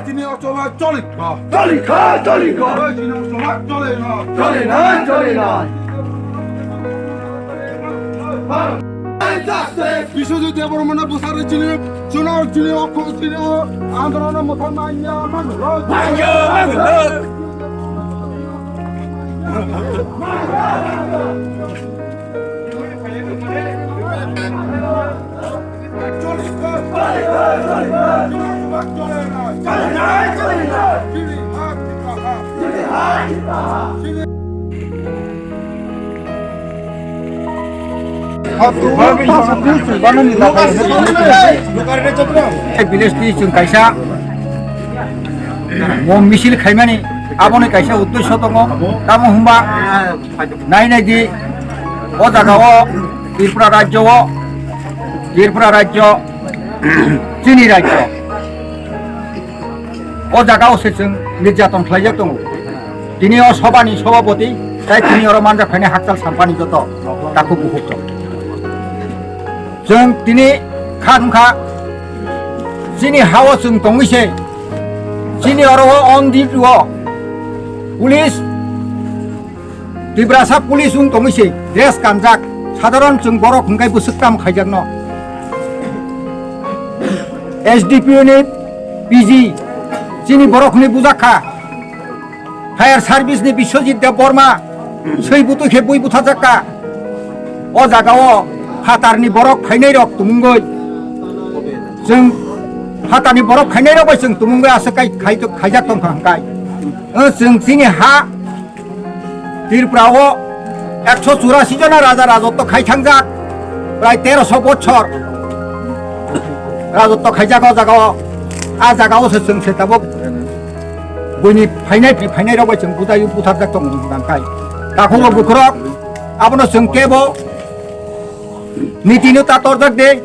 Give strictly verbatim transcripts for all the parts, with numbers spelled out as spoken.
Chini o choma choli kha. Choli kha, choli kha. Chini o choma choli na. Choli na, choli na. Biswajit Debbarma no bwsarwi chini, chini o, chini o, chini o andolon o mwthang manya, manya, manya. Village ni chwng kaisa mo misil khaimani aboni kaisa uddesho tongo, tamo hwnba nai nai di o jaga o Tripura rajyo o, Tripura rajyo chini rajyo. O jaga o se chwng nirjaton khlaijak tongo. Tini o sobani sobapoti, tai tini oro manjak phainai hakchal sampani joto takhuk bukhuk tong. Chwng tini kha wngkha, chini ha o chwng tongwi se, chini oro o on duty o police Tiprasa police wng tongwi se dress kanjak, sadharon chwng borok hwnkhe bwswk tamo khaijakno. S D P O ni P G chini borok hwnwi bujak kha. Fire service ni Biswajit Debbarma swi butwi khe bui butharjak kha. O jaga o phatarni borok phainai rok tumungwi chwng phatarni borok phainai rok bai chwng tumungwi aswk kai khai-, khaijak tong kha hwnkhe. O chwng chini ha Tripura o ekso churasi jona raja rajotto khai thangjak, prai teroso bochor rajotto khaijak o jaga o. A jaga o se chwng se tabuk buini phainai, phainai rok bai chwng bujai butharjak tong nang khai. Takhuk rok bukhuk rok abono chwng kebo niti no ta torjak de.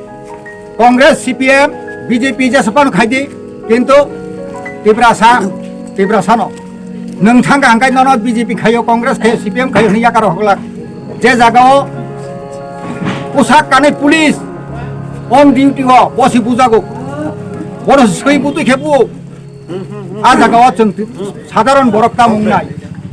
Congress, C P M, B J P jesa phano khai di, kintu Tiprasa, Tiprasa no. Nwng thang kha hwnkhe nono B J P khaio, Congress khaio, C P M khaio hwnwi yakar rok hoglak. Je jaga o poshak kanwi police on duty o bosi bujago. Bono swi butwi khe bu. A jaga o chwng sadharon borok tamo wngnai.